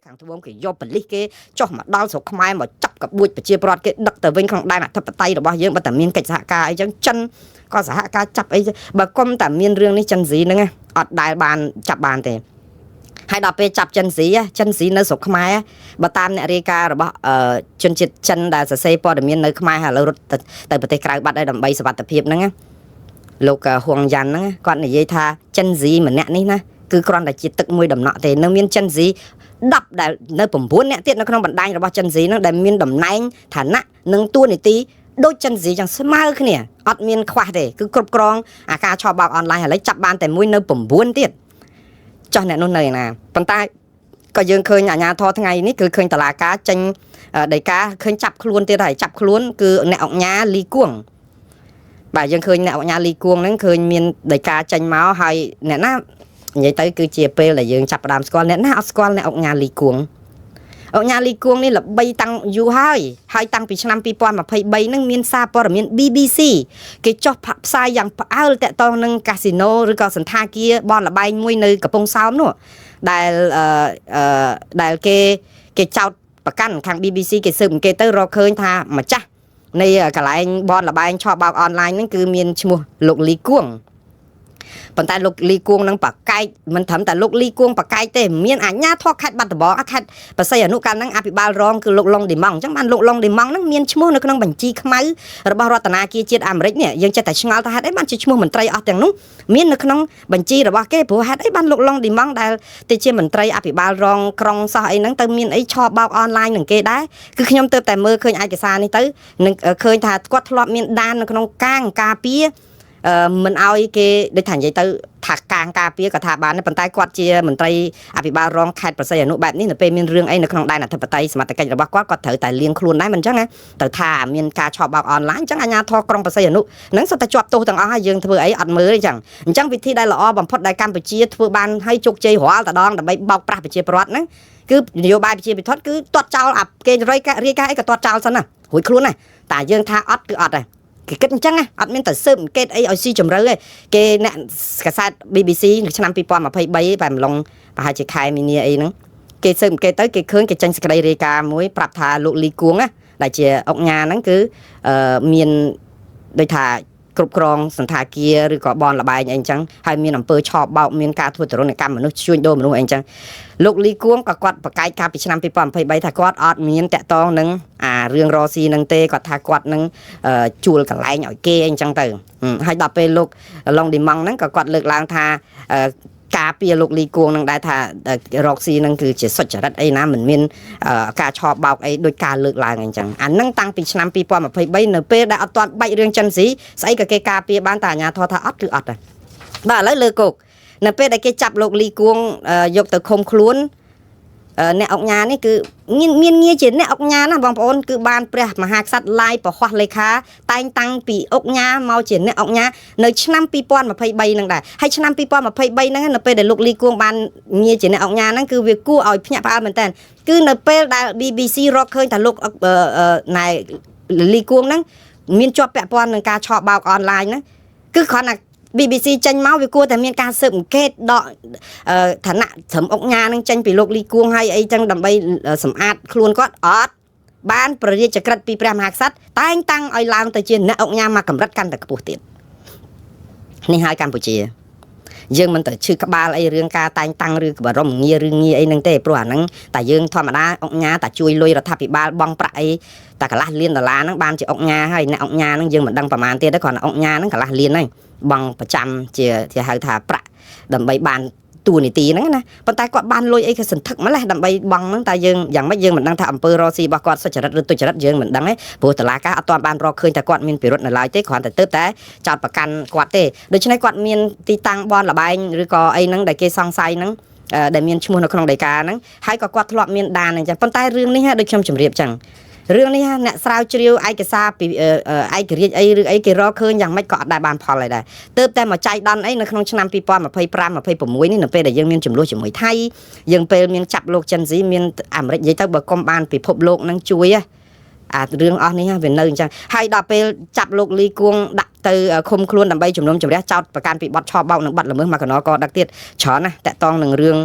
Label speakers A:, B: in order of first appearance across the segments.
A: ខាងត្បូងគេយកប៉ូលិសគេចុះមកដល់ស្រុកខ្មែរមកចាប់កបួចប្រជាពលរដ្ឋគេដឹកទៅវិញក្នុងដែនអធិបតេយ្យរបស់យើងបើតែមានកិច្ចសហការអីចឹងចិនក៏សហការចាប់អីបើគុំតែមានរឿងនេះចិនស៊ីហ្នឹងអត់ដែលបានចាប់បានទេហើយដល់ពេលចាប់ចិនស៊ីចិនស៊ីនៅស្រុកខ្មែរបើតាមអ្នករាយការណ៍របស់ជនជាតិចិនដែលសរសេរព័ត៌មាននៅខ្មែរឥឡូវរត់ទៅប្រទេសក្រៅបាត់ហើយដើម្បីសុវត្ថិភាពហ្នឹងលោកហួងយ៉ាន់ហ្នឹងគាត់និយាយថាចិនស៊ីម្នាក់នេះណាគឺគ្រាន់តែជាទឹកមួយដំណក់ទេនៅមានចិនស៊ី10ដែលនៅ9អ្នកទៀតនៅក្នុងបណ្ដាញរបស់ចិនស៊ីហ្នឹងដែលមានតំណែងឋានៈនិងតួនាទីដូចចិនស៊ីចឹងស្មើគ្នាអត់មានខ្វះទេគឺគ្រប់គ្រងអាការឆបោកអនឡាញឥឡូវចាប់បានតែមួយនៅ9ទៀតចោះអ្នកនោះនៅឯណាប៉ុន្តែក៏យើងឃើញអាជ្ញាធរថ្ងៃនេះគឺឃើញតឡាការចេញដីកាឃើញចាប់ខ្លួនទៀតហើយចាប់ខ្លួនគឺអ្នកអង្គញាលីគួងបាទយើងឃើញអ្នកអង្គញាលីគួងហ្នឹងឃើញមានដីកាចេញមកហើយអ្នកណានិយាយទៅគឺជាពេលដែលយើងចាប់ផ្ដើមស្គាល់អ្នកណាអត់ស្គាល់អ្នកអង្គញាលីគួងអង្គញាលីគួងនេះល្បីតាំងយូរហើយហើយតាំងពីឆ្នាំ2023ហ្នឹងមានសារព័ត៌មាន BBC គេចុះផ្សាយយ៉ាងផ្អើលតាក់ទងនឹងកាស៊ីណូឬក៏សន្តាគារបនលបែងមួយនៅកំពង់សោមនោះដែលអឺដែលគេគេចោទប្រកាន់ខាង BBC គេស៊ើបអង្កេតទៅរកឃើញថាម្ចាស់នៃកន្លែងបនលបែងឆបោកអនឡាញហ្នឹងគឺមានឈ្មោះលោកលីគួងប៉ុន្តែលោកលីគួងនឹងប្រកែកមិនត្រឹមតែលោកលីគួងប្រកែកទេមានអាជ្ញាធរខេត្តបាត់ដំបងខេត្តបរសៃអនុកាលហ្នឹងអភិបាលរងគឺលោកឡុងឌីម៉ង់អញ្ចឹងបានលោកឡុងឌីម៉ង់ហ្នឹងមានឈ្មោះនៅក្នុងបញ្ជីខ្មៅរបស់រដ្ឋាភិបាលជាតិអាមេរិកនេះយើងចេះតែឆ្ងល់ថាហេតុអីបានជាឈ្មោះមន្ត្រីអស់ទាំងនោះមាននៅក្នុងបញ្ជីរបស់គេព្រោះហេតុអីបានលោកឡុងឌីម៉ង់ដែលទៅជាមន្ត្រីអភិបាលរងក្រុងសោះអីហ្នឹងទៅមានអីឆបោកអនឡាញនឹងគេដែរគឺខ្ញុំទើបតែមើលឃើញឯកសារនេះទៅនឹងឃើញថាគាត់ធ្លាប់មានដាននៅក្នុងកាងការពារមិនអោយគេដូចថានិយាយទៅថាកាងការពារក៏ថាបានប៉ុន្តែគាត់ជាមន្ត្រីអភិបាលរងខេត្តប្រស័យអនុបែបនេះនៅពេលមានរឿងអីនៅក្នុងដែនអធិបតេយ្យសមត្ថកិច្ចរបស់គាត់គាត់ត្រូវតែលៀងខ្លួនដែរមិនអញ្ចឹងណាទៅថាមានការឆបោកអនឡាញអញ្ចឹងអាជ្ញាធរក្រុងប្រស័យអនុហ្នឹងសុទ្ធតែជាប់ទោសទាំងអស់ហើយយើងធ្វើអីអត់មើលអញ្ចឹងអញ្ចឹងវិធីដែលល្អបំផុតដែលកម្ពុជាធ្វើបានឲ្យជោគជ័យរាល់តដងដើម្បីបោកប្រាស់ប្រជាពលរដ្ឋហ្នឹងគឺនយោបាយប្រជាពិធគឺទាត់ចោលអាគេរាយការអីក៏ទាត់ចោលសិនណារួចខ្លួនណាតែយើងថាអត់គឺអត់ដែរគេគិតអញ្ចឹងណាអត់មានតែស៊ើបអង្កេតអីឲ្យស៊ីជម្រៅទេគេអ្នកកាសែត BBC នៅឆ្នាំ2023បែបម្លងប្រហែលជាខែមីនាអីហ្នឹងគេស៊ើបអង្កេតទៅគេឃើញគេចេញសេចក្តីរាយការណ៍មួយប្រាប់ថាលោកលីគួងណាដែលជាអុកញ៉ាហ្នឹងគឺមានដូចថាគ្រប់គ្រងសន្តាគារឬក៏បនលបែងអីអញ្ចឹងហើយមានអំពើឆបោកមានការធ្វើទរណកម្មមនុស្សជួញដូរមនុស្សអីអញ្ចឹងលោកលីគួងក៏គាត់ប្រកែកកាលពីឆ្នាំ2023ថាគាត់អត់មានតាក់ទងនឹងអារឿងរស៊ីនឹងទេគាត់ថាគាត់នឹងជួលកន្លែងឲ្យគេអីអញ្ចឹងទៅហើយដល់ពេលលោកឡុងឌីម៉ង់ហ្នឹងក៏គាត់លើកឡើងថាការពារលោកលីគួងនឹងដែរថារកស៊ីនឹងគឺជាសុចរិតអីណាមិនមានការឆបោកអីដោយការលើកឡើងអីចឹងអានឹងតាំងពីឆ្នាំ2023នៅពេលដែលអត់ទាន់បែករឿងចិនស៊ីស្អីក៏គេការពារបានតែអាជ្ញាធរថាអត់គឺអត់ដែរបាទឥឡូវលើគោកនៅពេលដែលគេចាប់លោកលីគួងយកទៅឃុំខ្លួនអ្នកអុកញ៉ានេះគឺមានងារជាអ្នកអុកញ៉ាណាបងប្អូនគឺបានព្រះមហាក្សត្រឡាយប្រហោះលេខាតែងតាំងពីអុកញ៉ាមកជាអ្នកអុកញ៉ានៅឆ្នាំ2023ហ្នឹងដែរហើយឆ្នាំ2023ហ្នឹងនៅពេលដែលលោកលីគួងបានងារជាអ្នកអុកញ៉ាហ្នឹងគឺវាគួរឲ្យភ្ញាក់ផ្អើលមែនតើគឺនៅពេលដែល BBC រកឃើញថាលោកណែលីគួងហ្នឹងមានជាប់ពាក់ព័ន្ធនឹងការឆបោកអនឡាញហ្នឹងគឺគ្រាន់តែ BBC ចេញមកវាគួរតែមានការស៊ើបអង្កេតដកឋានៈត្រឹមអុកញ៉ានឹងចេញពីលោកលីគួងហើយអីចឹងដើម្បីសម្អាតខ្លួនគាត់អត់បានព្រះរាជក្រឹត្យពីព្រះមហាក្សត្រតែងតាំងឲ្យឡើងទៅជាអ្នកអុកញ៉ាមកកម្រិតកាន់តែខ្ពស់ទៀតនេះហើយកម្ពុជាយើងមិនទៅឈឺក្បាលអីរឿងការតែងតាំងឬបរមងារឬងារអីហ្នឹងទេព្រោះអាហ្នឹងតែយើងធម្មតាអុកញ៉ាតែជួយលុយរដ្ឋាភិបាលបង់ប្រាក់អីតែកន្លះលានដុល្លារហ្នឹងបានជាអុកញ៉ាហើយអ្នកអុកញ៉ាហ្នឹងយើងមិនដឹងប្រមាណទៀតទេគ្រាន់តែអុកញ៉ាហ្នឹងកន្លះលានហើយបង់ប្រចាំជាគេហៅថាប្រាក់ដើម្បីបានតួនាទីហ្នឹងណាប៉ុន្តែគាត់បានលុយអីគេសន្ធឹកម្លេះដើម្បីបង់ហ្នឹងតែយើងយ៉ាងម៉េចយើងមិនដឹងថាអំពើរកស៊ីរបស់គាត់សុចរិតឬទុច្ចរិតយើងមិនដឹងទេព្រោះតឡាការអត់ទាន់បានរកឃើញថាគាត់មានពិរុទ្ធនៅឡើយទេគ្រាន់តែទើបតែចោតប្រកាន់គាត់ទេដូច្នេះគាត់មានទីតាំងបនលបែងឬក៏អីហ្នឹងដែលគេសង្ស័យហ្នឹងដែលមានឈ្មោះនៅក្នុងដីកាហ្នឹងហើយក៏គាត់ធ្លាប់មានដានអញ្ចឹងប៉ុន្តែរឿងនេះដូចខ្ញុំជម្រាបចឹងរឿងនេះអ្នកស្រាវជ្រាវឯកសារពីឯករាជ្យអីឬអីគេរកឃើញយ៉ាងម៉េចក៏អត់ដែលបានផលអីដែរទើបតែមកចៃដន្យអីនៅក្នុងឆ្នាំ2025 26នេះនៅពេលដែលយើងមានចំនួនជាមួយថៃយើងពេលមានចាប់លោកចិនស៊ីមានអាមេរិកនិយាយទៅបើកុំបានពិភពលោកនឹងជួយ អារឿងអស់នេះវានៅអញ្ចឹងហើយដល់ពេលចាប់លោកលីគួងដាក់ទៅឃុំខ្លួនដើម្បីជំនុំជម្រះចោតប្រកាន់ពីបទឆបោកនិងបទល្មើសមកកណកដឹកទៀតច្រើនណាស់តាក់តងនឹងរឿង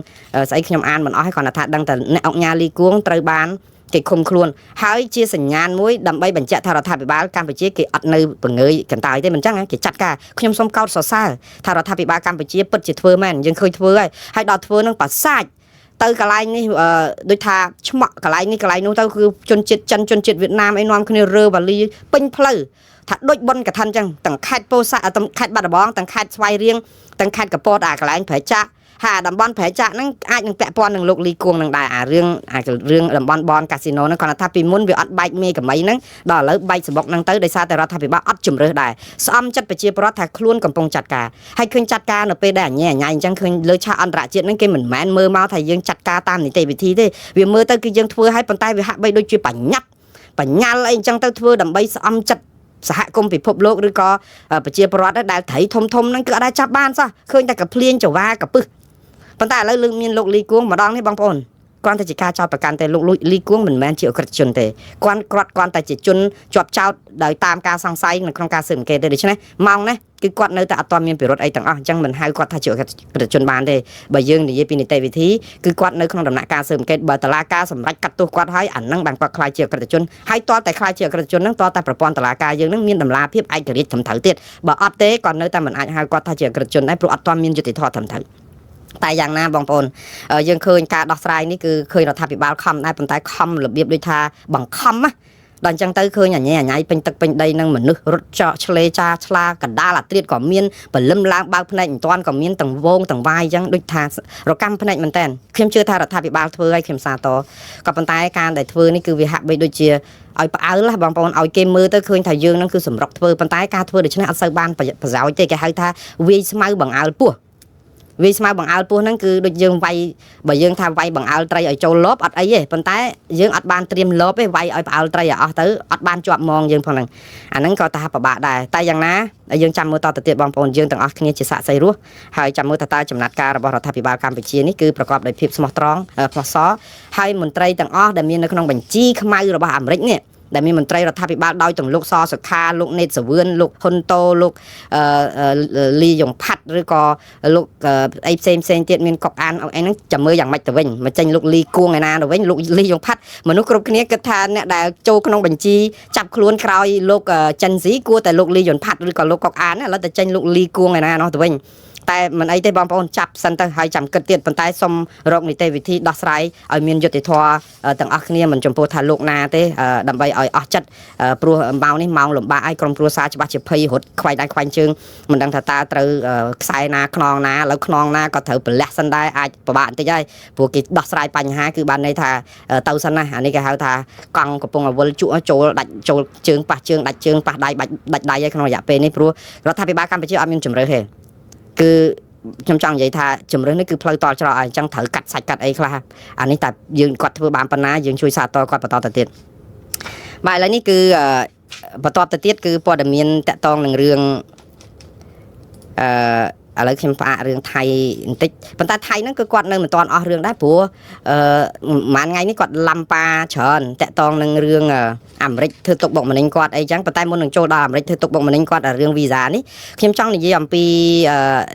A: ស្អីខ្ញុំអានមិនអស់ហើយគ្រាន់តែថាដឹងតែអ្នកអង្គញាលីគួងត្រូវបានគេឃុំខ្លួនហើយជាសញ្ញាណមួយដើម្បីបញ្ជាក់ថារដ្ឋាភិបាលកម្ពុជាគេអត់នៅពងើយកន្តើយទេមិនចឹងគេចាត់ការខ្ញុំសូមកោតសរសើរថារដ្ឋាភិបាលកម្ពុជាពិតជាធ្វើមែនយើងឃើញធ្វើហើយហើយដល់ធ្វើនឹងបាសាច់ទៅកន្លែងនេះដូចថាឆ្មក់កន្លែងនេះកន្លែងនោះទៅគឺជនជាតិចិនជនជាតិវៀតណាមអីនាំគ្នារើវ៉ាលីពេញផ្លូវថាដូចប៉ុនកឋិនចឹងទាំងខេត្តពោធិ៍សាត់ទាំងខេត្តបាត់ដំបងទាំងខេត្តស្វាយរៀងទាំងខេត្តកពតអាកន្លែងប្រែចាក់ហាតំបន់ប្រែចាក់ហ្នឹងអាចនឹងពាក់ព័ន្ធនឹងលោកលីគួងនឹងដែរអារឿងអារឿងតំបន់បនកាស៊ីណូហ្នឹងគាត់ថាពីមុនវាអត់បែកមេកមីហ្នឹងដល់ឥឡូវបែកសបុកហ្នឹងទៅដោយសារតែរដ្ឋាភិបាលអត់ជំរើសដែរស្អំចិត្តប្រជាពលរដ្ឋថាខ្លួនកំពុងចាត់ការហើយឃើញចាត់ការនៅពេលដែលអញអញអញ្ចឹងឃើញលើឆាកអន្តរជាតិហ្នឹងគេមិនមែនមើលមកថាយើងចាត់ការតាមនីតិវិធីទេវាមើលទៅគឺយើងធ្វើឲ្យប៉ុន្តែវាហាក់បីដូចជាបញ្ញត្តិបញ្ញាល់អីអញ្ចឹងទៅធ្វើដើម្បីស្អំចិត្តសហគមន៍ពិភពលោកឬក៏ប្រជាពលរដ្ឋដែលត្រីធំធំហ្នឹងគឺអត់ដែលចាប់បានសោះឃើញតែកភ្លៀងចវាកពឹសប៉ុន្តែឥឡូវលើកមានលោកលីគួងម្ដងនេះបងប្អូនគ្រាន់តែជាការចោទប្រកាន់ទេលោកលីគួងមិនមែនជាអក្រិតជនទេគាត់គាត់គ្រាន់តែជាជនជាប់ចោទដោយតាមការសង្ស័យនៅក្នុងការស៊ើបអង្កេតទេដូច្នេះម៉ោងនេះគឺគាត់នៅតែអត់ទាន់មានពិរុទ្ធអីទាំងអស់អញ្ចឹងមិនហៅគាត់ថាជាអក្រិតជនបានទេបើយើងនិយាយពីនីតិវិធីគឺគាត់នៅក្នុងដំណាក់កាលស៊ើបអង្កេតបើតុលាការសម្រេចកាត់ទោសគាត់ហើយអានឹងបានគាត់ក្លាយជាអក្រិតជនហើយតើតែក្លាយជាអក្រិតជនហ្នឹងតើតែប្រព័ន្ធតុលាការយើងហ្នឹងមានតម្លាភាពឯករាជ្យត្រឹមត្រូវទៀតបើអត់ទេគាត់នៅតែមិនអាចហៅគាត់ថាជាអក្រិតជនដែរព្រោះអត់ទាន់មានយុត្តិធម៌ត្រឹមត្រូវតែយ៉ាងណាបងប្អូនយើងឃើញការដោះស្រាយនេះគឺឃើញរដ្ឋាភិបាលខំដែរប៉ុន្តែខំរបៀបដូចថាបង្ខំណាដល់អញ្ចឹងទៅឃើញអញអញពេញទឹកពេញដីនឹងមនុស្សរត់ចោឆ្លេចាឆ្លាកដាលអាត្រៀតក៏មានបលឹមឡើងបើកភ្នែកមិនតាន់ក៏មានទាំងវងទាំងវាយអញ្ចឹងដូចថារកម្មភ្នែកមែនតើខ្ញុំជឿថារដ្ឋាភិបាលធ្វើឲ្យខ្ញុំសាទរក៏ប៉ុន្តែការដែលធ្វើនេះគឺវាហាក់បីដូចជាឲ្យផ្អើលបងប្អូនឲ្យគេមើលទៅឃើញថាយើងនឹងគឺសម្រុកធ្វើប៉ុន្តែការធ្វើដូច្នេះអត់សូវបានប្រយោជន៍ទេគេហៅថាវាយស្មៅបង្អើលពោះវាយស្មៅបង្អើលពោះហ្នឹងគឺដូចយើងវាយបើយើងថាវាយបង្អើលត្រីឲ្យចូលលបអត់អីទេប៉ុន្តែយើងអត់បានត្រៀមលបទេវាយឲ្យផ្អើលត្រីឲ្យអស់ទៅអត់បានជាប់មងយើងផងហ្នឹងអាហ្នឹងក៏ថាពិបាកដែរតែយ៉ាងណាយើងចាំមើលតទៅទៀតបងប្អូនយើងទាំងអស់គ្នាជាសាក្សីរស់ហើយចាំមើលថាតើចំណាត់ការរបស់រដ្ឋាភិបាលកម្ពុជានេះគឺប្រកបដោយភាពស្មោះត្រង់ស្មោះសរហើយមន្ត្រីទាំងអស់ដែលមាននៅក្នុងបញ្ជីខ្មៅរបស់អាមេរិកនេះដែលមានមន្ត្រីរដ្ឋាភិបាលដោយទាំងលោកសសុខាលោកណេតសាវឿនលោកហ៊ុនតូលោកលីយ៉ុងផាត់ឬក៏លោកអីផ្សេងផ្សេងទៀតមានកុកអានអីហ្នឹងចាំមើលយ៉ាងម៉េចទៅវិញមកចេញលោកលីគួងឯណាទៅវិញលោកលីយ៉ុងផាត់មនុស្សគ្រប់គ្នាគិតថាអ្នកដែលចូលក្នុងបញ្ជីចាប់ខ្លួនក្រោយលោកចិនស៊ីគួរតែលោកលីយ៉ុនផាត់ឬក៏លោកកុកអានឥឡូវតែចេញលោកលីគួងឯណានោះទៅវិញតែមិនអីទេបងប្អូនចាប់សិនទៅហើយចាំគិតទៀតប៉ុន្តែសុំរកនីតិវិធីដោះស្រាយឲ្យមានយុត្តិធម៌ទាំងអស់គ្នាមិនចំពោះថាលោកណាទេដើម្បីឲ្យអស់ចិត្តព្រោះម៉ោងនេះម៉ោងលំបាកឲ្យក្រុមគ្រួសារច្បាស់ជាភ័យរត់ខ្វែងដៃខ្វែងជើងមិនដឹងថាតើត្រូវខ្សែណាខ្នងណាឥឡូវខ្នងណាក៏ត្រូវប្រលះសិនដែរអាចពិបាកបន្តិចហើយព្រោះគេដោះស្រាយបញ្ហាគឺបានន័យថាទៅសិនណាអានេះគេហៅថាកង់កំពុងអវលជក់ចូលដាច់ចូលជើងប៉ះជើងដាច់ជើងប៉ះដៃបាច់ដាច់ដៃហើយក្នុងរយៈពេលនេះព្រោះរដ្ឋាភិបាលកម្ពុជាអត់មានជំរឿសទេគឺខ្ញុំចង់និយាយថាជំរឿសនេះគឺផ្លូវតល់ច្រកហើយអញ្ចឹងត្រូវកាត់សាច់កាត់អីខ្លះអានេះតែយើងគាត់ធ្វើបានប៉ុណ្ណាយើងជួយសាទរគាត់បន្តទៅទៀតបាទឥឡូវនេះគឺបន្តទៅទៀតគឺព័ត៌មានតកតងនឹងរឿងឥឡូវខ្ញុំផ្អាករឿងថៃបន្តិចប៉ុន្តែថៃហ្នឹងគឺគាត់នៅមិនទាន់អស់រឿងដែរព្រោះអឺប្រហែលថ្ងៃនេះគាត់ឡាំប៉ាច្រើនតកតងនឹងរឿងអាមេរិកធ្វើទុកបុកម្នេញគាត់អីចឹងប៉ុន្តែមុននឹងចូលដល់អាមេរិកធ្វើទុកបុកម្នេញគាត់រឿងវីសានេះខ្ញុំចង់និយាយអំពី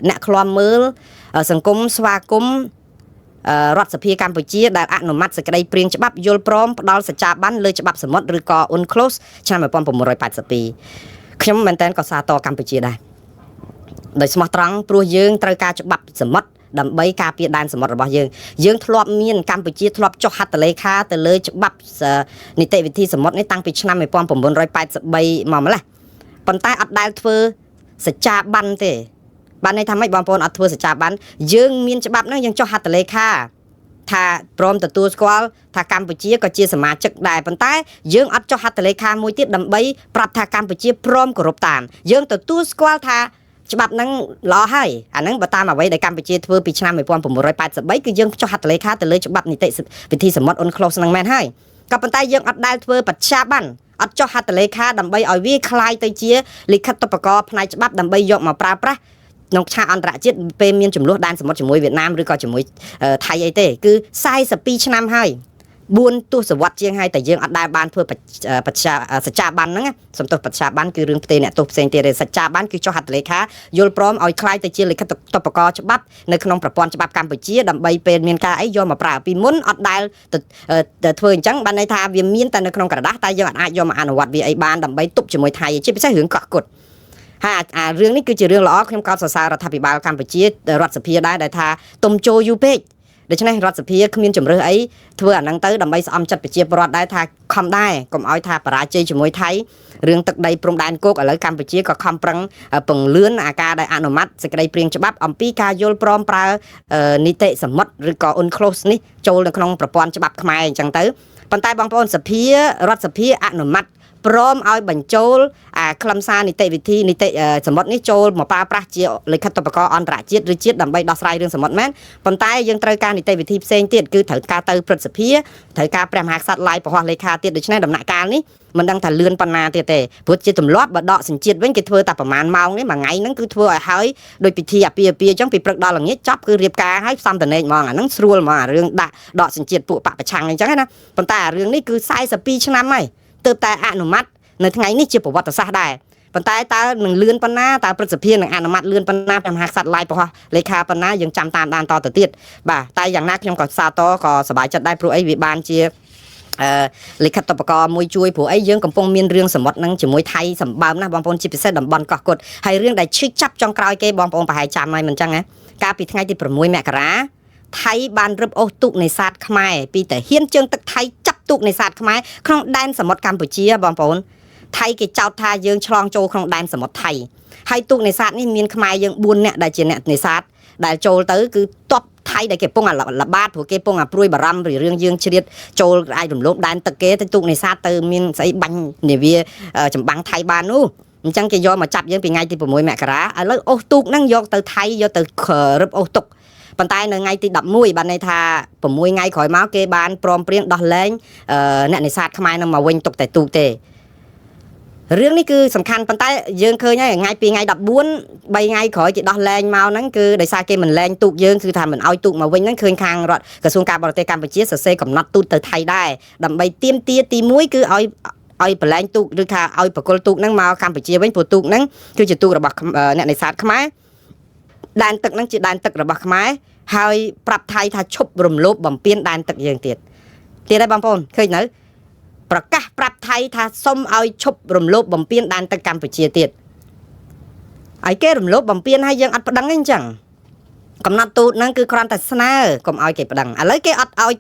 A: អ្នកឃ្លាំមើលសង្គមស្វាគមន៍រដ្ឋសភាកម្ពុជាដែលអនុម័តសេចក្តីព្រាងច្បាប់យល់ព្រមផ្ដល់សច្ចាប័នលើច្បាប់សមុទ្រឬក៏ UNCLOS ឆ្នាំ1982ខ្ញុំមែនតើក៏សាទរកម្ពុជាដែរដោយស្មោះត្រង់ព្រោះយើងត្រូវការច្បាប់សមុទ្រដើម្បីការពារដែនសមុទ្ររបស់យើងយើងធ្លាប់មានកម្ពុជាធ្លាប់ចុះហត្ថលេខាទៅលើច្បាប់នីតិវិធីសមុទ្រនេះតាំងពីឆ្នាំ1983មកម្លេះប៉ុន្តែអត់ដែលធ្វើសច្ចាប័នទេបានន័យថាម៉េចបងប្អូនអត់ធ្វើសច្ចាប័នយើងមានច្បាប់ហ្នឹងយើងចុះហត្ថលេខាថាព្រមទទួលស្គាល់ថាកម្ពុជាក៏ជាសមាជិកដែរប៉ុន្តែយើងអត់ចុះហត្ថលេខាមួយទៀតដើម្បីប្រាប់ថាកម្ពុជាព្រមគោរពតាមយើងទទួលស្គាល់ថាច្បាប់ហ្នឹងល្អហើយអាហ្នឹងបើតាមអ្វីដែលកម្ពុជាធ្វើពីឆ្នាំ1983គឺយើងចុះហត្ថលេខាទៅលើច្បាប់នីតិវិធីសមុទ្រ UNCLOS ហ្នឹងមែនហើយក៏ប៉ុន្តែយើងអត់ដែលធ្វើបច្ចាប័នអត់ចុះហត្ថលេខាដើម្បីឲ្យវាคล้ายទៅជាលិខិតុបករណ៍ផ្នែកច្បាប់ដើម្បីយកមកប្រើប្រាស់ក្នុងឆាកអន្តរជាតិពេលមានចំនួនដែនសមុទ្រជាមួយវៀតណាមឬក៏ជាមួយថៃអីទេគឺ42ឆ្នាំហើយ 4ទសវត្សរ៍ជាងហើយតែយើងអត់ដែលបានធ្វើបច្ចាសច្ចាប័នហ្នឹងសំទោសបច្ចាប័នគឺរឿងផ្ទេអ្នកទោសផ្សេងទៀតទេសច្ចាប័នគឺចុះហត្ថលេខាយល់ព្រមឲ្យคล้ายទៅជាលិខិតតបកច្បាប់នៅក្នុងប្រព័ន្ធច្បាប់កម្ពុជាដើម្បីពេលមានការអីយកមកប្រើពីមុនអត់ដែលធ្វើអញ្ចឹងបានន័យថាវាមានតែនៅក្នុងក្រដាសតែយើងអាចយកមកអនុវត្តវាអីបានដើម្បីទប់ជាមួយថៃជាពិសេសរឿងកោះគុតហើយអារឿងនេះគឺជារឿងល្អខ្ញុំកោតសរសើររដ្ឋាភិបាលកម្ពុជារដ្ឋសភាដែរដែលថាទុំចូលយូរពេកដូច្នេះរដ្ឋសភាគ្មានជំរើសអីធ្វើអាហ្នឹងទៅដើម្បីស្អំចិត្តប្រជាពលរដ្ឋដែរថាខំដែរកុំឲ្យថាបរាជ័យជាមួយថៃរឿងទឹកដីព្រំដែនគោកឥឡូវកម្ពុជាក៏ខំប្រឹងពង្លឿនអាការដែលអនុម័តសេចក្តីព្រាងច្បាប់អំពីការយល់ព្រមប្រើនីតិសមុទ្រឬក៏ UNCLOS នេះចូលនៅក្នុងប្រព័ន្ធច្បាប់ខ្មែរអញ្ចឹងទៅប៉ុន្តែបងប្អូនសភារដ្ឋសភាអនុម័តព្រមឲ្យបញ្ចូលអាខ្លឹមសារនីតិវិធីនីតិសមុទ្រនេះចូលមកប្រើប្រាស់ជាលិខិតុបករណ៍អន្តរជាតិឬជាតិដើម្បីដោះស្រាយរឿងសមុទ្រមែនប៉ុន្តែយើងត្រូវការនីតិវិធីផ្សេងទៀតគឺត្រូវការទៅព្រឹទ្ធសភាត្រូវការព្រះមហាក្សត្រឡាយពហោះលេខាទៀតដូច្នេះដំណាក់កាលនេះមិនដឹងថាលឿនប៉ុណ្ណាទៀតទេព្រោះជាទម្លាប់បើដកសញ្ជាតិវិញគេធ្វើតែប្រហែលម៉ោងនេះមួយថ្ងៃហ្នឹងគឺធ្វើឲ្យហើយដោយពិធីអាពាហ៍ពិពាហ៍អញ្ចឹងពីព្រឹកដល់ល្ងាចចប់គឺរៀបការឲ្យផ្សំតនេកហ្មងអាហ្នឹងស្រួលហ្មងអារឿងដាក់ដកសញ្ជាតិពួកបពប្រឆាំងអញ្ចឹងណាប៉ុន្តែអារឿងនេះគឺ42ឆ្នាំហើយទើបតែអនុម័តនៅថ្ងៃនេះជាប្រវត្តិសាស្ត្រដែរប៉ុន្តែតើនឹងលឿនប៉ុណ្ណាតើព្រឹទ្ធសភានឹងអនុម័តលឿនប៉ុណ្ណាព្រះមហាក្សត្រឡាយពហោះលេខាប៉ុណ្ណាយើងចាំតាមដានតទៅទៀតបាទតែយ៉ាងណាខ្ញុំក៏សាទរក៏សប្បាយចិត្តដែរព្រោះអីវាបានជាអឺលិខិតតបកមួយជួយព្រោះអីយើងកំពុងមានរឿងសមុទ្រនឹងជាមួយថៃសម្បើមណាស់បងប្អូនជាពិសេសតំបន់កោះគុតហើយរឿងដែលឈឺចាប់ចុងក្រោយគេបងប្អូនប្រហែលចាំហើយមិនចឹងហ៎កាលពីថ្ងៃទី6មករាថៃបានរឹបអូសទូកនេសាទខ្មែរពីតាហ៊ានជើងទឹកថៃចាប់ទូកនេសាទខ្មែរក្នុងដែនសមុទ្រកម្ពុជាបងប្អូនថៃគេចោទថាយើងឆ្លងចូលក្នុងដែនសមុទ្រថៃហើយទូកនេសាទនេះមានខ្មែរយើង4នាក់ដែលជាអ្នកនេសាទដែលចូលទៅគឺតបថៃដែលគេពងអាលបាតព្រោះគេពងអាព្រួយបារម្ភពីរឿងយើងជ្រៀតចូលអាចរំលោភដែនទឹកគេទៅទូកនេសាទទៅមានស្អីបាញ់នាវាចម្បាំងថៃបាននោះអញ្ចឹងគេយកមកចាប់យើងពីថ្ងៃទី6មករាឥឡូវអូសទូកហ្នឹងយកទៅថៃយកទៅរឹបអូសទុកប៉ុន្តែនៅថ្ងៃទី11បានន័យថា6ថ្ងៃក្រោយមកគេបានព្រមព្រៀងដោះលែងអ្នកនេសាទខ្មែរនឹងមកវិញទុកតែទូកទេរឿងនេះគឺសំខាន់ប៉ុន្តែយើងឃើញហើយថ្ងៃពីថ្ងៃ14 3ថ្ងៃក្រោយគេដោះលែងមកហ្នឹងគឺដោយសារគេមិនលែងទូកយើងគឺថាមិនឲ្យទូកមកវិញហ្នឹងឃើញខាងរដ្ឋក្រសួងការបរទេសកម្ពុជាសរសេរកំណត់ទូតទៅថៃដែរដើម្បីទាមទារទី1គឺឲ្យប្រឡែងទូកឬថាឲ្យប្រគល់ទូកហ្នឹងមកកម្ពុជាវិញព្រោះទូកហ្នឹងគឺជាទូករបស់អ្នកនេសាទខ្មែរដែនទឹកហ្នឹងជាដែនទឹករបស់ខ្មែរហើយប្រាប់ថៃថាឈប់រំលោភបំពានដែនទឹកយើងទៀតទៀតហើយបងប្អូនឃើញនៅប្រកាសប្រាប់ថៃថាសុំឲ្យឈប់រំលោភបំពានដែនទឹកកម្ពុជាទៀតឲ្យគេរំលោភបំពានឲ្យយើងអត់ប្តឹងទេអញ្ចឹងកំណត់ទូតហ្នឹងគឺគ្រាន់តែស្នើកុំឲ្យគេប្តឹងឥឡូវគេអត់ឲ្យ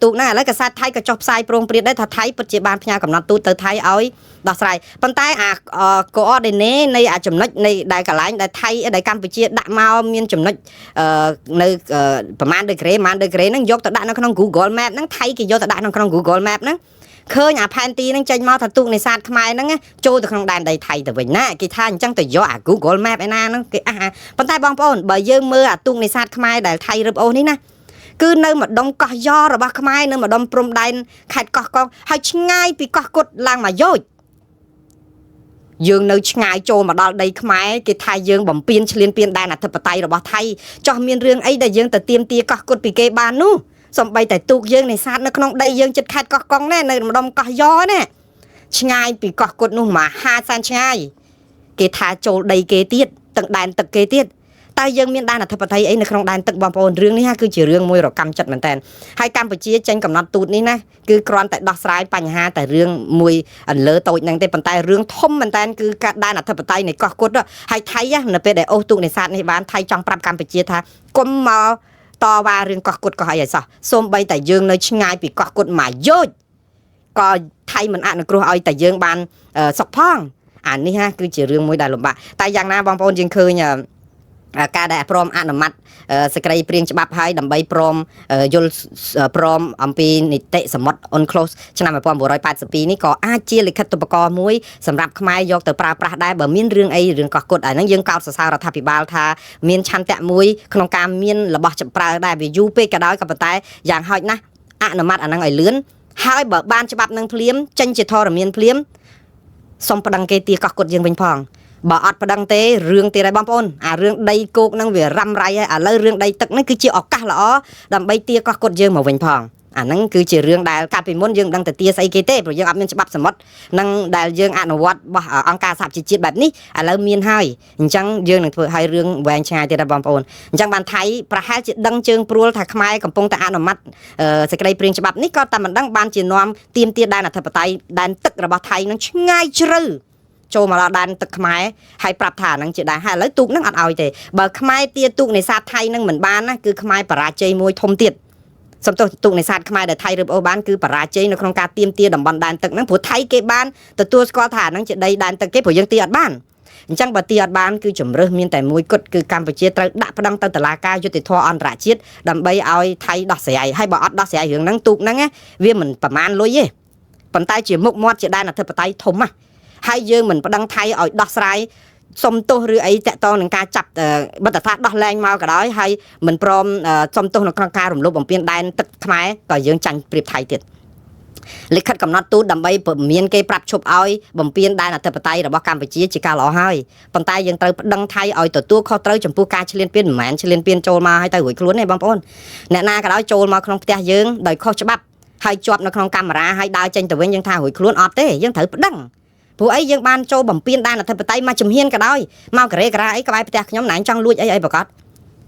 A: ទូកហ្នឹងឥឡូវកាសែតថៃក៏ចុះផ្សាយប្រងព្រាតដែរថាថៃពិតជាបានផ្ញើកំណត់ទូតទៅថៃឲ្យដោះស្រាយប៉ុន្តែអា coordinate នៃអាចំណុចនៃដែលកន្លែងដែលថៃដែលកម្ពុជាដាក់មកមានចំណុចនៅប្រហែលដឺក្រេប្រហែលដឺក្រេហ្នឹងយកទៅដាក់នៅក្នុង Google Map ហ្នឹងថៃគេយកទៅដាក់នៅក្នុង Google Map ហ្នឹងឃើញអាផែនទីហ្នឹងចេញមកថាទូកនេសាទខ្មែរហ្នឹងចូលទៅក្នុងដែនដីថៃទៅវិញណាគេថាអញ្ចឹងទៅយកអា Google Map ឯណាហ្នឹងគេអះប៉ុន្តែបងប្អូនបើយើងមើលអាទូកនេសាទខ្មែរដែលថៃរឹបអូសនេះណាគឺនៅម្ដុំកោះយ៉របស់ខ្មែរនៅម្ដុំព្រំដែនខេត្តកោះកុងហើយឆ្ងាយពីកោះគុតឡើងមកយោជយើងនៅឆ្ងាយចូលមកដល់ដីខ្មែរគេថាយើងបំពេញឈ្លានពានដែនអធិបតេយ្យរបស់ថៃចោះមានរឿងអីដែលយើងទៅទៀមទាកោះគុតពីគេបាននោះសំបីតែទូកយើងនេសាទនៅក្នុងដីយើងចិត្តខេត្តកោះកុងណែនៅម្ដុំកោះយ៉ណែឆ្ងាយពីកោះគុតនោះមហាសែនឆ្ងាយគេថាចូលដីគេទៀតទឹកដែនទឹកគេទៀតតើយើងមានដែនអធិបតេយ្យអីនៅក្នុងដែនទឹកបងប្អូនរឿងនេះគឺជារឿងមួយរកម្មចិត្តមែនតើហើយកម្ពុជាចេញកំណត់ទូតនេះណាគឺគ្រាន់តែដោះស្រាយបញ្ហាតែរឿងមួយអន្លើតូចហ្នឹងទេប៉ុន្តែរឿងធំមែនតើគឺការដែនអធិបតេយ្យនៃកោះគុតហើយថៃនៅពេលដែលអូសទូកនេសាទនេះបានថៃចង់ប្រាប់កម្ពុជាថាគុំមកតវ៉ារឿងកោះគុតកោះអីឲ្យសោះសូម្បីតែយើងនៅឆ្ងាយពីកោះគុតមកយោជក៏ថៃមិនអនុគ្រោះឲ្យតែយើងបានសុខផងអានេះគឺជារឿងមួយដែលលំបាកតែយ៉ាងណាបងប្អូនយើងឃើញការដែលព្រមអនុម័តសេចក្តីព្រាងច្បាប់ហើយដើម្បីព្រមយល់ព្រមអំពីនីតិសមុទ្រ UNCLOS ឆ្នាំ1982នេះក៏អាចជាលិខិតុបករណ៍មួយសម្រាប់ខ្មែរយកទៅប្រើប្រាស់ដែរបើមានរឿងអីរឿងកោះគុតអាហ្នឹងយើងកោតសរសើររដ្ឋាភិបាលថាមានឆន្ទៈមួយក្នុងការមានរបស់ចម្ប្រើដែរវាយូរពេកក៏ដោយក៏ប៉ុន្តែយ៉ាងហោចណាស់អនុម័តអាហ្នឹងឲ្យលឿនហើយបើបានច្បាប់នឹងភ្លាមចេញជាធរមានភ្លាមសុំប្តឹងគេទាកោះគុតយើងវិញផងបើអត់ប្តឹងទេរឿងទៀតហើយបងប្អូនអារឿងដីគោកហ្នឹងវារ៉ាំរ៉ៃហើយឥឡូវរឿងដីទឹកហ្នឹងគឺជាឱកាសល្អដើម្បីទាកោះគុតយើងមកវិញផង អាហ្នឹងគឺជារឿងដែលកាលពីមុនយើងមិនដឹងទៅទាស្អីគេទេព្រោះយើងអត់មានច្បាប់សមុទ្រនឹងដែលយើងអនុវត្តរបស់អង្គការសហប្រជាជាតិបែបនេះឥឡូវមានហើយអញ្ចឹងយើងនឹងធ្វើឲ្យរឿងវែងឆ្ងាយទៀតណាបងប្អូនអញ្ចឹងបានថៃប្រហែលជាដឹងជើងព្រួលថាខ្មែរកំពុងតែអនុម័តសេចក្តីព្រាងច្បាប់នេះក៏តែមិនដឹងបានជានាំទៀមទាដែនអធិបតេយ្យដែនទឹករបស់ថៃនឹងឆ្ងាយជ្រៅចូលមកដល់ដែនទឹកខ្មែរហើយប្រាប់ថាហ្នឹងជាដែរហើយឥឡូវទូកហ្នឹងអត់ឲ្យទេបើខ្មែរទាទូកនេសាទថៃហ្នឹងមិនបានណាគឺខ្មែរបរាជ័យមួយធំទៀតសំទោសទូកនេសាទខ្មែរដែលថៃរឹបអូសបានគឺបរាជ័យនៅក្នុងការទៀមទាតំបន់ដែនទឹកហ្នឹងព្រោះថៃគេបានទទួលស្គាល់ថាហ្នឹងជាដីដែនទឹកគេព្រោះយើងទាអត់បានអញ្ចឹងបើទាអត់បានគឺជំរើសមានតែមួយគត់គឺកម្ពុជាត្រូវដាក់ប្តឹងទៅតុលាការយុត្តិធម៌អន្តរជាតិដើម្បីឲ្យថៃដោះស្រាយហើយបើអត់ដោះស្រាយរឿងហ្នឹងទូកហ្នឹងវាមិនប្រមាណលុយទេប៉ុន្តែជាមុខមាត់ជាដែនអធិបតេយ្យធំណាហើយយើងមិនប្តឹងថៃឲ្យដោះស្រាយសុំទោសឬអីតាក់ទងនឹងការចាប់បទថាដោះលែងមកក៏ដោយហើយមិនព្រមសុំទោសនៅក្នុងការរំលោភបំពានដែនទឹកខ្មែរក៏យើងចាញ់ប្រៀបថៃទៀតលិខិតកំណត់ទូតដើម្បីពមៀនគេប្រាប់ឈប់ឲ្យបំពានដែនអធិបតេយ្យរបស់កម្ពុជាជាការល្អហើយប៉ុន្តែយើងត្រូវប្តឹងថៃឲ្យទទួលខុសត្រូវចំពោះការឈ្លានពានមិនមែនឈ្លានពានចូលមកឲ្យទៅរួចខ្លួនទេបងប្អូនអ្នកណាក៏ដោយចូលមកក្នុងផ្ទះយើងដោយខុសច្បាប់ហើយជាប់នៅក្នុងកាមេរ៉ាហើយដើរចេញទៅវិញយើងថារួចខ្លួនអត់ទេយើងត្រូវប្តឹងព្រោះអីយើងបានចូលបំពេញដែនអធិបតេយ្យមកជំហានក៏ដោយមកការ៉េការ៉ាអីក្បែរផ្ទះខ្ញុំណែចង់លួចអីអីប្រកាស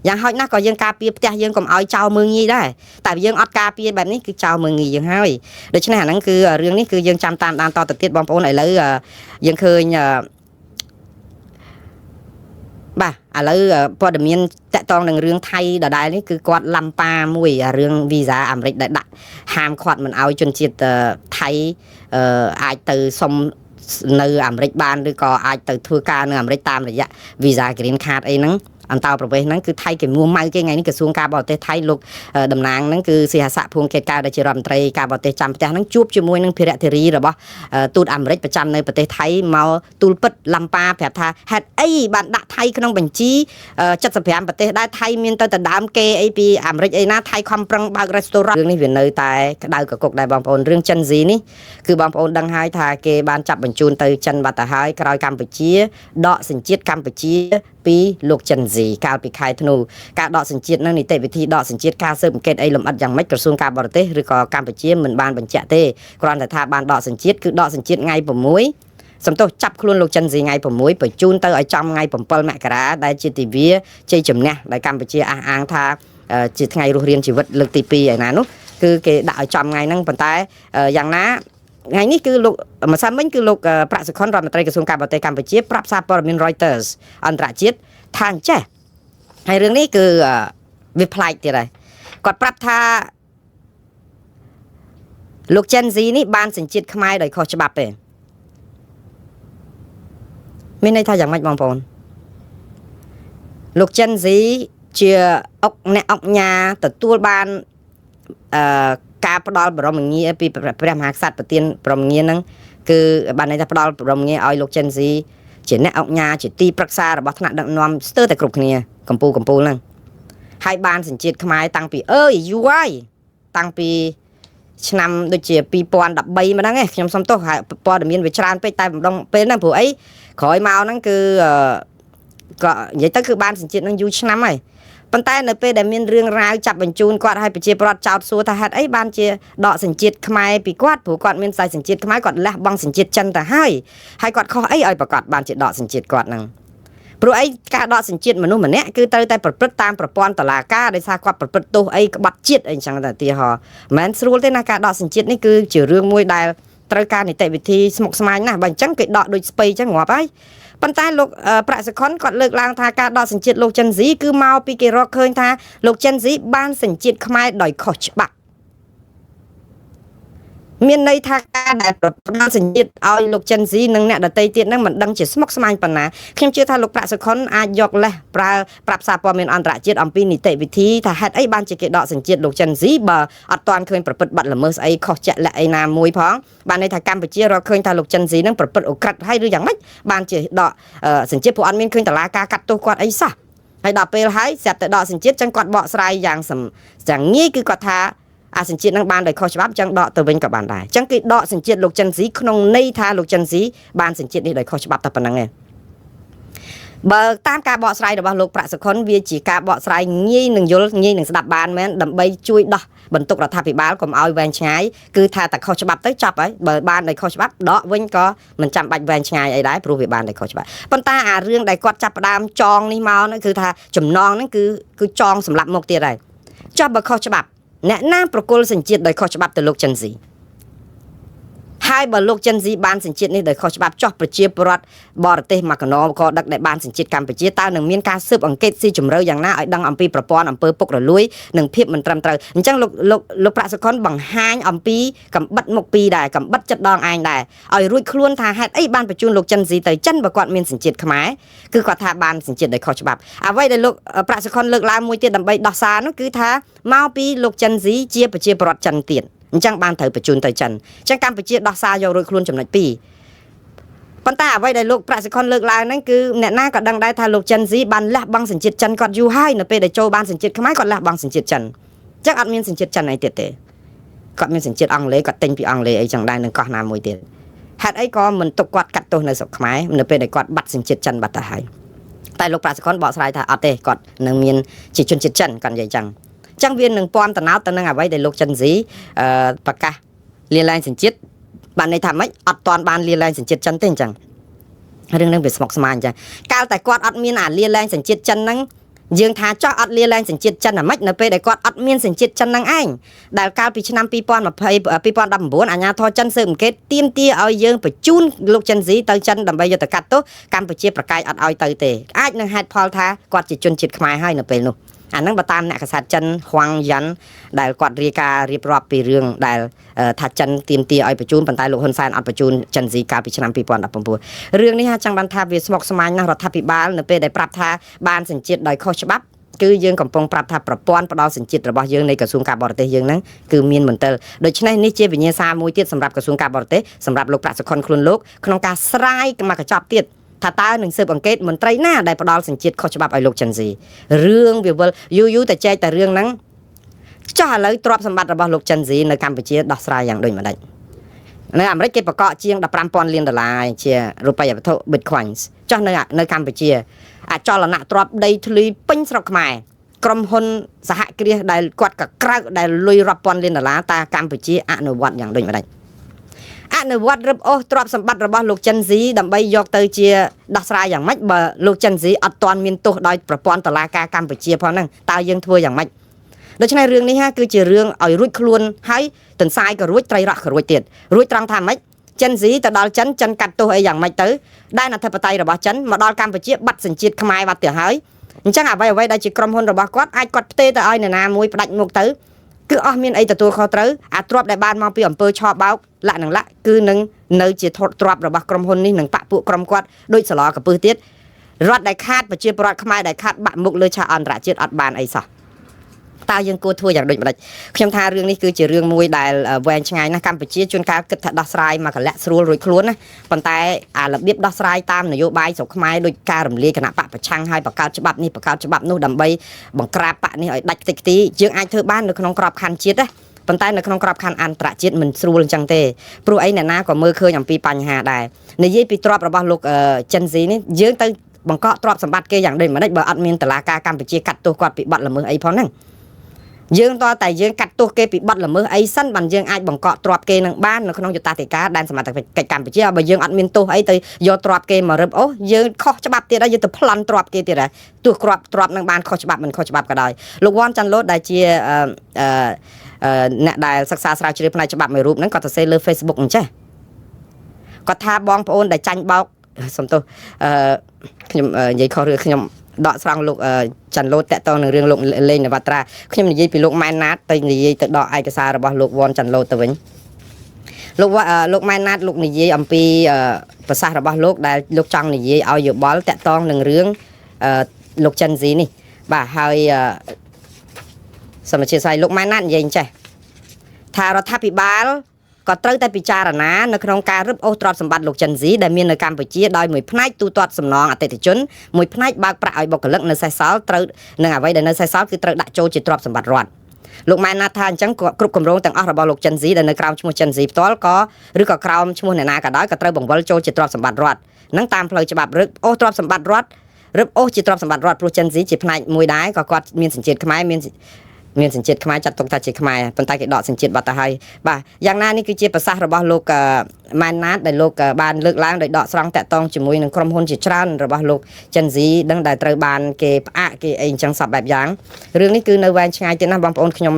A: យ៉ាងហោចណាស់ក៏យើងការពារផ្ទះយើងកុំឲ្យចោលមើងងាយដែរតែយើងអត់ការពារបែបនេះគឺចោលមើងងាយយើងហើយដូច្នេះអាហ្នឹងគឺរឿងនេះគឺយើងចាំតាមដានតទៅទៀតបងប្អូនឥឡូវយើងឃើញបាទឥឡូវព័ត៌មានតកតងនឹងរឿងថៃដដែលនេះគឺគាត់ឡំប៉ាមួយរឿងវីសាអាមេរិកដែលដាក់ហាមឃាត់មិនឲ្យជនជាតិថៃអាចទៅសុំនៅអាមេរិកបានឬក៏អាចទៅធ្វើការនៅអាមេរិកតាមរយៈវីសា Green Card អីហ្នឹងអន្តោប្រវេសន៍ហ្នឹងគឺថៃគេមួម៉ៅគេថ្ងៃនេះក្រសួងការបរទេសថៃលោកតំណាងហ្នឹងគឺស៊ីហស័កភួងកេតកៅដែលជារដ្ឋមន្ត្រីការបរទេសចាំផ្ទះហ្នឹងជួបជាមួយនឹងភារៈធារីរបស់ទូតអាមេរិកប្រចាំនៅប្រទេសថៃមកទូលពិតឡំប៉ាប្រាប់ថាហេតុអីបានដាក់ថៃក្នុងបញ្ជី75ប្រទេសដែរថៃមានទៅដដើមគេអីពីអាមេរិកអីណាថៃខំប្រឹងបើករេស្តូរ៉ង់រឿងនេះវានៅតែក្តៅកគុកដែរបងប្អូនរឿងចិនស៊ីនេះគឺបងប្អូនដឹងហើយថាគេបានចាប់បញ្ជូនទៅចិនបាត់ទៅហើយក្រោយកម្ពុជាដកសញ្ជាតិកម្ពុជាពីលោកចិនស៊ីកាលពីខែធ្នូការដកសញ្ជាតិនឹងនីតិវិធីដកសញ្ជាតិការស៊ើបអង្កេតអីលម្អិតយ៉ាងម៉េចក្រសួងការបរទេសឬក៏កម្ពុជាមិនបានបញ្ជាក់ទេគ្រាន់តែថាបានដកសញ្ជាតិគឺដកសញ្ជាតិថ្ងៃ6សំទោសចាប់ខ្លួនលោកចិនស៊ីថ្ងៃ6បញ្ជូនទៅឲ្យចំថ្ងៃ7មករាដែលជាទិវាជ័យជំនះដែលកម្ពុជាអះអាងថាជាថ្ងៃរស់រានជីវិតលើកទី2ឯណានោះគឺគេដាក់ឲ្យចំថ្ងៃហ្នឹងប៉ុន្តែយ៉ាងណាថ្ងៃនេះគឺលោកម្សិលមិញគឺលោកប្រាក់សុខុនរដ្ឋមន្ត្រីក្រសួងការបរទេសកម្ពុជាប្រាប់សារព័ត៌មាន Reuters អន្តរជាតិថាអញ្ចេះហើយរឿងនេះគឺវាប្លែកទៀតហើយគាត់ប្រាប់ថាលោកចិនស៊ីនេះបានសញ្ជាតិខ្មែរដោយខុសច្បាប់ទេមានន័យថាយ៉ាងម៉េចបងប្អូនលោកចិនស៊ីជាអុកអ្នកអុកញ៉ាទទួលបានការផ្ដល់បរមងារពីព្រះមហាក្សត្រប្រទានបរមងារហ្នឹងគឺបានន័យថាផ្ដល់បរមងារឲ្យលោកចិនស៊ីជាអ្នកអុកញ៉ាជាទីប្រឹក្សារបស់ថ្នាក់ដឹកនាំស្ទើរតែគ្រប់គ្នាកម្ពុជាកម្ពុជាហ្នឹងហើយបានសញ្ជាតិខ្មែរតាំងពីអើយយូរហើយតាំងពីឆ្នាំដូចជា2013ម្ដងឯងខ្ញុំសុំទោសហើយព័ត៌មានវាច្រើនពេកតែម្ដងពេលហ្នឹងព្រោះអីក្រោយមកហ្នឹងគឺក៏និយាយទៅគឺបានសញ្ជាតិហ្នឹងយូរឆ្នាំហើយប៉ុន្តែនៅពេលដែលមានរឿងរ៉ាវចាប់បញ្ជូនគាត់ឲ្យប្រជាពលរដ្ឋចោទសួរថាហេតុអីបានជាដកសញ្ជាតិខ្មែរពីគាត់ព្រោះគាត់មានខ្សែសញ្ជាតិខ្មែរគាត់លះបង់សញ្ជាតិចិនទៅហើយហើយគាត់ខុសអីឲ្យប្រកាសបានជាដកសញ្ជាតិគាត់ហ្នឹងព្រោះអីការដកសញ្ជាតិមនុស្សម្នាក់គឺត្រូវតែប្រព្រឹត្តតាមប្រព័ន្ធតុលាការដោយសារគាត់ប្រព្រឹត្តទោសអីក្បត់ជាតិអីចឹងតែឧទាហរណ៍មិនមែនស្រួលទេណាការដកសញ្ជាតិនេះគឺជារឿងមួយដែលត្រូវការនីតិវិធីស្មុគស្មាញណាស់បើអញ្ចឹងគេដកដូចស្ពៃអញ្ចឹងងាប់ហើយប៉ុន្តែលោកប្រាក់សុខុនគាត់លើកឡើងថាការដកសញ្ជាតិលោកចិនស៊ីគឺមកពីគេរកឃើញថាលោកចិនស៊ីបានសញ្ជាតិខ្មែរដោយខុសច្បាប់មានន័យថាការដែលផ្ដល់សញ្ជាតិឲ្យលោកចិនស៊ីនិងអ្នកដទៃទៀតហ្នឹងមិនដឹងជាស្មុគស្មាញប៉ុណ្ណាខ្ញុំជឿថាលោកប្រាក់សុខុនអាចយកលេសប្រើប្រាប់សារព័ត៌មានអន្តរជាតិអំពីនីតិវិធីថាហេតុអីបានជាគេដកសញ្ជាតិលោកចិនស៊ីបើអត់ទាន់ឃើញប្រព្រឹត្តបទល្មើសស្អីខុសជាក់លាក់អីណាមួយផងបានន័យថាកម្ពុជារកឃើញថាលោកចិនស៊ីហ្នឹងប្រព្រឹត្តឧក្រិដ្ឋហើយឬយ៉ាងម៉េចបានជាដកសញ្ជាតិព្រោះអត់មានឃើញតឡាការកាត់ទោសគាត់អីសោះហើយដល់ពេលហើយស្រាប់តែដកសញ្ជាតិចឹងគាត់បកស្រាយយ៉ាងងាយគឺគាត់ថាអាសញ្ជាតិនឹងបានដោយខុសច្បាប់ចឹងដកទៅវិញក៏បានដែរចឹងគេដកសញ្ជាតិលោកចិនស៊ីក្នុងន័យថាលោកចិនស៊ីបានសញ្ជាតិនេះដោយខុសច្បាប់តែប៉ុណ្្នឹងឯងបើតាមការបកស្រាយរបស់លោកប្រាក់សុខុនវាជាការបកស្រាយងាយនឹងយល់ងាយនឹងស្ដាប់បានមែនដើម្បីជួយដោះ បន្ទុករដ្ឋាភិបាលកុំឲ្យវែងឆ្ងាយគឺថាតែខុសច្បាប់ទៅចប់ហើយបើបានដោយខុសច្បាប់ដកវិញក៏មិនចាំបាច់វែងឆ្ងាយអីដែរព្រោះវាបានដោយខុសច្បាប់ប៉ុន្តែអារឿងដែលគាត់ចាប់ផ្ដើមចងនេះមកហ្នឹងគឺថាចំណងហ្នឹងគឺចងសម្រាប់មុខទៀតហើយចុះបើខុសច្បាប់អ្នកណាប្រគល់សញ្ជាតិដោយខុសច្បាប់ទៅលោកចិនស៊ីហើយបើលោកចិនស៊ីបានសញ្ជាតិនេះដោយខុសច្បាប់ចោះប្រជាពលរដ្ឋបរទេសមកកណោក៏ដឹកដែលបានសញ្ជាតិកម្ពុជាតើនឹងមានការស៊ើបអង្កេតស៊ីជម្រៅយ៉ាងណាឲ្យដឹងអំពីប្រព័ន្ធអំពើពុករលួយនិងភាពមិនត្រឹមត្រូវអញ្ចឹងលោកលោកលោកប្រាក់សុខុនបង្ហាញអំពីកំបិតមុខពីរដែរកំបិតចិត្តដងឯងដែរឲ្យរួចខ្លួនថាហេតុអីបានបញ្ជូនលោកចិនស៊ីទៅចិនបើគាត់មានសញ្ជាតិខ្មែរគឺគាត់ថាបានសញ្ជាតិដោយខុសច្បាប់អ្វីដែលលោកប្រាក់សុខុនលើកឡើងមួយទៀតដើម្បីដោះសារនោះគឺថាមកពីលោកចិនស៊ីជាប្រជាពលរដ្ឋចិនទៀតអញ្ចឹងបានត្រូវបញ្ជូនទៅចិនអញ្ចឹងកម្ពុជាដោះសារយករួចខ្លួនចំណុច2ប៉ុន្តែអ្វីដែលលោកប្រាក់សុខុនលើកឡើងហ្នឹងគឺអ្នកណាក៏ដឹងដែរថាលោកចិនស៊ីបានលះបង់សញ្ជាតិចិនគាត់យូរហើយនៅពេលដែលចូលបានសញ្ជាតិខ្មែរគាត់លះបង់សញ្ជាតិចិនអញ្ចឹងអត់មានសញ្ជាតិចិនអីទៀតទេគាត់មានសញ្ជាតិអង់គ្លេសគាត់ទិញពីអង់គ្លេសអីចឹងដែរនឹងកោះណាមួយទៀតហេតុអីក៏មិនទុកគាត់កាត់ទោសនៅស្រុកខ្មែរនៅពេលដែលគាត់បាត់សញ្ជាតិចិនបាត់ទៅហើយតែលោកប្រាក់សុខុនបកស្រាយថាអត់ទេគាត់នឹងមានជាជនជាតិចិនគាត់និយាយចឹងចឹងវានឹងពំតំណោតទៅនឹងអ្វីដែលលោកចិនស៊ីប្រកាសលាលែងសញ្ជាតិបានន័យថាម៉េចអត់តាន់បានលាលែងសញ្ជាតិចិនទេអញ្ចឹងរឿងហ្នឹងវាស្មុគស្មាញអញ្ចឹងកាលតែគាត់អត់មានអាលាលែងសញ្ជាតិចិនហ្នឹងយើងថាចោះអត់លាលែងសញ្ជាតិចិនអាម៉េចនៅពេលដែលគាត់អត់មានសញ្ជាតិចិនហ្នឹងឯងដែលកាលពីឆ្នាំ2020 2019អាជ្ញាធរចិនស៊ើបអង្កេតទាមទារឲ្យយើងបញ្ជូនលោកចិនស៊ីទៅចិនដើម្បីយកទៅកាត់ទោសកម្ពុជាប្រកែកអត់ឲ្យទៅទេអាចនឹងហេតុផលថាគាត់ជាជនជាតិខ្មែរហើយនៅពេលនោះអាហ្នឹងបើតាមអ្នកកាសែតចិនហួងយ៉ាន់ដែលគាត់រាយការណ៍រៀបរាប់ពីរឿងដែលថាចិនទាមទារឲ្យបញ្ជូនប៉ុន្តែលោកហ៊ុនសែនអត់បញ្ជូនចិនស៊ីកាលពីឆ្នាំ2019រឿងនេះចង់បានថាវាស្មុគស្មាញណាស់រដ្ឋាភិបាលនៅពេលដែលប្រាប់ថាបានសញ្ជាតិដោយខុសច្បាប់គឺយើងកំពុងប្រាប់ថាប្រព័ន្ធផ្ដល់សញ្ជាតិរបស់យើងនៃក្រសួងការបរទេសយើងហ្នឹងគឺមានមន្ទិលដូច្នេះនេះជាវិញ្ញាសាមួយទៀតសម្រាប់ក្រសួងការបរទេសសម្រាប់លោកប្រាក់សុខុនខ្លួនលោកក្នុងការស្រាយមកកញ្ចប់ទៀតថាតើនឹងស៊ើបអង្កេតមន្ត្រីណាដែលផ្ដល់សញ្ជាតិខុសច្បាប់ឲ្យលោកចិនស៊ីរឿងវាវិលយូរយូរតែចែកតែរឿងហ្នឹងចុះឥឡូវទ្រព្យសម្បត្តិរបស់លោកចិនស៊ីនៅកម្ពុជាដោះស្រាយយ៉ាងដូចម្ដេចនៅអាមេរិកគេប្រកាសជាង15,000លានដុល្លារជារូបិយវត្ថុ Bitcoins ចុះនៅកម្ពុជាអចលនៈទ្រព្យដីធ្លីពេញស្រុកខ្មែរក្រុមហ៊ុនសហគ្រាសដែលគាត់កក្រើកដែលលុយរាប់ពាន់លានដុល្លារតើកម្ពុជាអនុវត្តយ៉ាងដូចម្ដេចអនុវត្តរឹបអូសទ្រព្យសម្បត្តិរបស់លោកចិនស៊ីដើម្បីយកទៅជាដោះស្រាយយ៉ាងម៉េចបើលោកចិនស៊ីអត់ទាន់មានទោសដោយប្រព័ន្ធតុលាការកម្ពុជាផងហ្នឹងតើយើងធ្វើយ៉ាងម៉េចដូច្នេះរឿងនេះគឺជារឿងឲ្យរួចខ្លួនហើយទន្សាយក៏រួចត្រីរ៉ក់ក៏រួចទៀតរួចត្រង់ថាម៉េចចិនស៊ីទៅដល់ចិនចិនកាត់ទោសអីយ៉ាងម៉េចទៅដែនអធិបតេយ្យរបស់ចិនមកដល់កម្ពុជាបាត់សញ្ជាតិខ្មែរបាត់ទៅហើយអញ្ចឹងអ្វីៗដែលជាក្រុមហ៊ុនរបស់គាត់អាចគាត់ផ្ទេទៅឲ្យនរណាមួយផ្ដាច់មុខទៅគឺអស់មានអីទទួលខុសត្រូវអាទ្រព្យដែលបានមកពីអំពើឆបោកលាក់នឹងលាក់គឺនឹងនៅជាទ្រព្យរបស់ក្រុមហ៊ុននេះនឹងបាក់ពួកក្រុមគាត់ដូចសឡកពឹសទៀតរដ្ឋដែលខាតប្រជាពលរដ្ឋខ្មែរដែលខាតបាក់មុខលើឆាកអន្តរជាតិអត់បានអីសោះតើយើងគួរធ្វើយ៉ាងដូចម្ដេចខ្ញុំថារឿងនេះគឺជារឿងមួយដែលវែងឆ្ងាយណាស់កម្ពុជាជួនកាលគិតថាដោះស្រាយមកកលៈស្រួលរួចខ្លួនណាប៉ុន្តែអារបៀបដោះស្រាយតាមនយោបាយស្រុកខ្មែរដូចការរំលាយគណៈបកប្រឆាំងហើយបង្កើតច្បាប់នេះបង្កើតច្បាប់នោះដើម្បីបង្ក្រាបបកនេះឲ្យដាច់ខ្ទេចខ្ទីយើងអាចធ្វើបាននៅក្នុងក្របខ័ណ្ឌជាតិណាប៉ុន្តែនៅក្នុងក្របខ័ណ្ឌអន្តរជាតិមិនស្រួលអញ្ចឹងទេព្រោះអីអ្នកណាក៏មើលឃើញអំពីបញ្ហាដែរនិយាយពីទ្រព្យរបស់លោកចិនស៊ីនេះយើងទៅបង្កក់ទ្រព្យសម្បត្តិគេយ៉ាងដូចម្ដេចបើអត់មានតុលាការកម្ពុជាកាត់ទោសគាត់ពីបទល្មើសអីផងហ្នឹងយើងតតែយើងកាត់ទោសគេពីបទល្មើសអីសិនបានយើងអាចបង្កក់ទ្រព្យគេនឹងបាននៅក្នុងយុត្តាធិការដែនសមត្ថកិច្ចកម្ពុជាបើយើងអត់មានទោសអីទៅយកទ្រព្យគេមករឹបអូសយើងខុសច្បាប់ទៀតហើយយើងទៅប្លន់ទ្រព្យគេទៀតហើយទោះគ្រាប់ទ្រព្យនឹងបានខុសច្បាប់មិនខុសច្បាប់ក៏ដោយលោកវ៉ាន់ចាន់ឡូតដែលជាអ្នកដែលសិក្សាស្រាវជ្រាវផ្នែកច្បាប់មួយរូបហ្នឹងគាត់សរសេរលើ Facebook អញ្ចេះគាត់ថាបងប្អូនដែលចាញ់បោកសំទោសខ្ញុំនិយាយខុសរឿងខ្ញុំដកស្រង់លោកចាន់ឡូតតាក់ទងនឹងរឿងលោកលេងនវត្រាខ្ញុំនិយាយពីលោកម៉ែនណាតទៅនិយាយទៅដកឯកសាររបស់លោកវ៉ាន់ចាន់ឡូតទៅវិញលោកម៉ែនណាតលោកនិយាយអំពីប្រសាសន៍របស់លោកដែលលោកចង់និយាយឲ្យយោបល់តាក់ទងនឹងរឿងលោកចិនស៊ីនេះបាទហើយសូមអធិស្ឋានលោកម៉ែនណាតនិយាយអញ្ចេះថារដ្ឋាភិបាលក៏ត្រូវតែពិចារណានៅក្នុងការរឹបអូសទ្រព្យសម្បត្តិលោកចិនស៊ីដែលមាននៅកម្ពុជាដោយមួយផ្នែកទូទាត់សំណងអតិថិជនមួយផ្នែកបើកប្រាក់ឲ្យបុគ្គលិកនៅសេសសល់ត្រូវនឹងអ្វីដែលនៅសេសសល់គឺត្រូវដាក់ចូលជាទ្រព្យសម្បត្តិរដ្ឋលោកម៉ែនណាតថាអញ្ចឹងគ្រប់គម្រោងទាំងអស់របស់លោកចិនស៊ីដែលនៅក្រោមឈ្មោះចិនស៊ីផ្ទាល់ក៏ឬក៏ក្រោមឈ្មោះអ្នកណាក៏ដោយក៏ត្រូវបង្វិលចូលជាទ្រព្យសម្បត្តិរដ្ឋនឹងតាមផ្លូវច្បាប់រឹបអូសទ្រព្យសម្បត្តិរដ្ឋរឹបអូសជាទ្រព្យសម្បត្តិរដ្ឋព្រោះចិនស៊ីជាផ្នែកមួយដែរក៏គាត់មានសញ្ជាតិខ្មែរមាន មានសញ្ជាតិខ្មែរចាត់ទុកថាជាខ្មែរប៉ុន្តែគេដកសញ្ជាតិបាត់ទៅហើយបាទយ៉ាងណានេះគឺជាប្រសាសន៍របស់លោកម៉ែនណាតដែលលោកបានលើកឡើងដោយដកស្រង់តាក់ទងជាមួយនឹងក្រុមហ៊ុនជាច្រើនរបស់លោកចិនស៊ីដឹងដែលត្រូវបានគេផ្អាកគេអីអញ្ចឹងសពបែបយ៉ាងរឿងនេះគឺនៅវែងឆ្ងាយទៀតណាបងប្អូនខ្ញុំ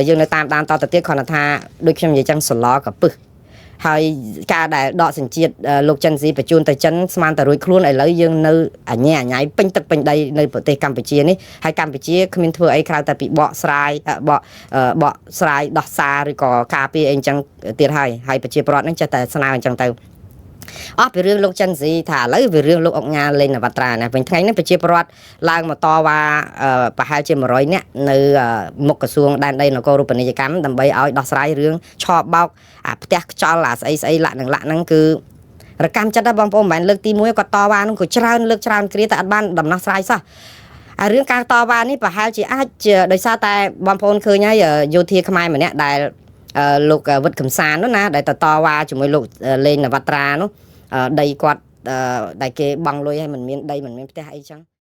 A: យើងនៅតាមដានតទៅទៀតគ្រាន់តែថាដូចខ្ញុំនិយាយចឹងសឡកពឹសហើយការដែលដកសញ្ជាតិលោកចិនស៊ីបញ្ជូនទៅចិនស្មានតែរួចខ្លួនឥឡូវយើងនៅអញ្ញាអញ្ញៃពេញទឹកពេញដីនៅប្រទេសកម្ពុជានេះហើយកម្ពុជាគ្មានធ្វើអីក្រៅតែពីបកស្រាយបកបកស្រាយដោះសារឬក៏ការពារអីអញ្ចឹងទៀតហើយហើយប្រជាពលរដ្ឋនឹងចេះតែស្នើអញ្ចឹងទៅអស់ពីរឿងលោកចិនស៊ីថាឥឡូវវារឿងលោកអុកញ៉ាលេងនវត្រាណាវិញថ្ងៃនេះប្រជាពលរដ្ឋឡើងមកតវ៉ាប្រហែលជា100នាក់នៅមុខក្រសួងដែនដីនគររូបនីយកម្មដើម្បីឲ្យដោះស្រាយរឿងឆបោកអាផ្ទះខ្យល់អាស្អីស្អីលាក់នឹងលាក់ហ្នឹងគឺរកម្មចិត្តដែរបងប្អូនមិនមែនលើកទី1គាត់តវ៉ាហ្នឹងក៏ច្រើនលើកច្រើនគ្រាតែអត់បានដំណោះស្រាយសោះអារឿងការតវ៉ានេះប្រហែលជាអាចដោយសារតែបងប្អូនឃើញហើយយោធាខ្មែរម្នាក់ដែលលោកវិតកំសាននោះណាដែលតវ៉ាជាមួយលោកលេងនវត្រានោះដីគាត់ដែលគេបង់លុយឲ្យមិនមានដីមិនមានផ្ទះអីចឹង។